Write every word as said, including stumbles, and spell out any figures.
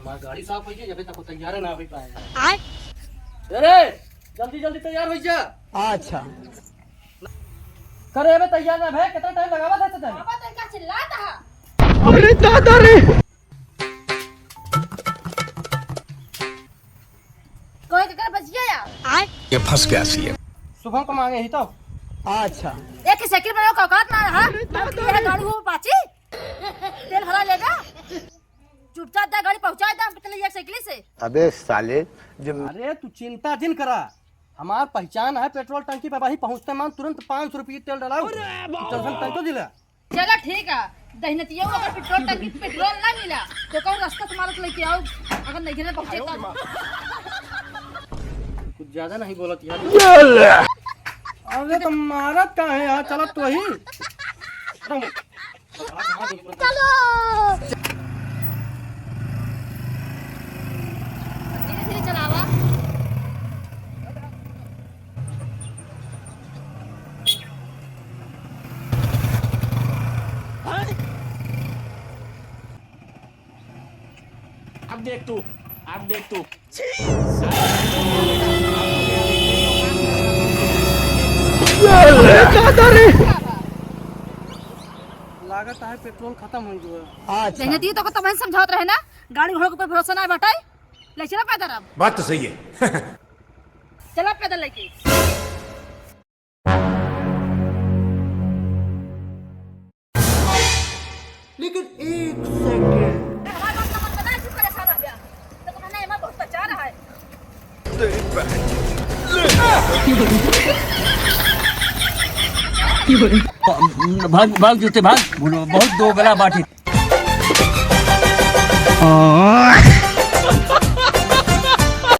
हमार गाड़ी साफ होइ गई, अबे तक तैयार ना होइ पाए। आय? अरे, जल्दी जल्दी तैयार होइ जा। अच्छा। करे अबे तैयार ना भे, कितना टाइम लगावा था तने? बाबा तनका चिल्लाता है। अरे दादा रे। कोई के कर बचिया यार। आय? ये फंस गया सीएम। शुभम को मांगे ही तो। अच्छा। एक ही साइकिल बनाओ का औकात ना रहा। ये गाड़ी हो पाची। तेल भरा लेगा। चुपचाप जा गाड़ी पहुंचा दे, हम चले एक साइकिल से। अबे साले, जब अरे तू चिंता जिन करा, हमार पहचान है पेट्रोल टंकी पे, वहीं पहुंचते मान तुरंत पाँच सौ रुपये तेल डलाओ। अरे बाबा। चल हम टंको दिला। चला ठीक है, दहिनतिया को अगर पेट्रोल टंकी पे पेट्रोल ना मिला तो कहूँ रास्ता से मारत लेके आओ, अगर नहीं गिरने पहुंचे तो। कुछ ज्यादा नहीं बोलत यार। अरे तो मारत का है यार, चलत तो ही। चलो। धीरे धीरे चलावा। अब देख तू, अब देख तू। लागत है पेट्रोल खत्म हो गया। अच्छा। जहिया दी तो को तबहिन समझावत रहे ना, गाड़ी घोड़ा के ऊपर भरोसा ना बाटे, ले चला पैदल अब। बात तो सही है। चला पैदल लेके। लेकिन एक सेकंड। हमारे बात का मन बना, क्यों परेशान हो गया? तो कहना है, मैं बहुत बचा रहा है। भाग, भाग जूते, भाग। बहुत दोगला बाटे।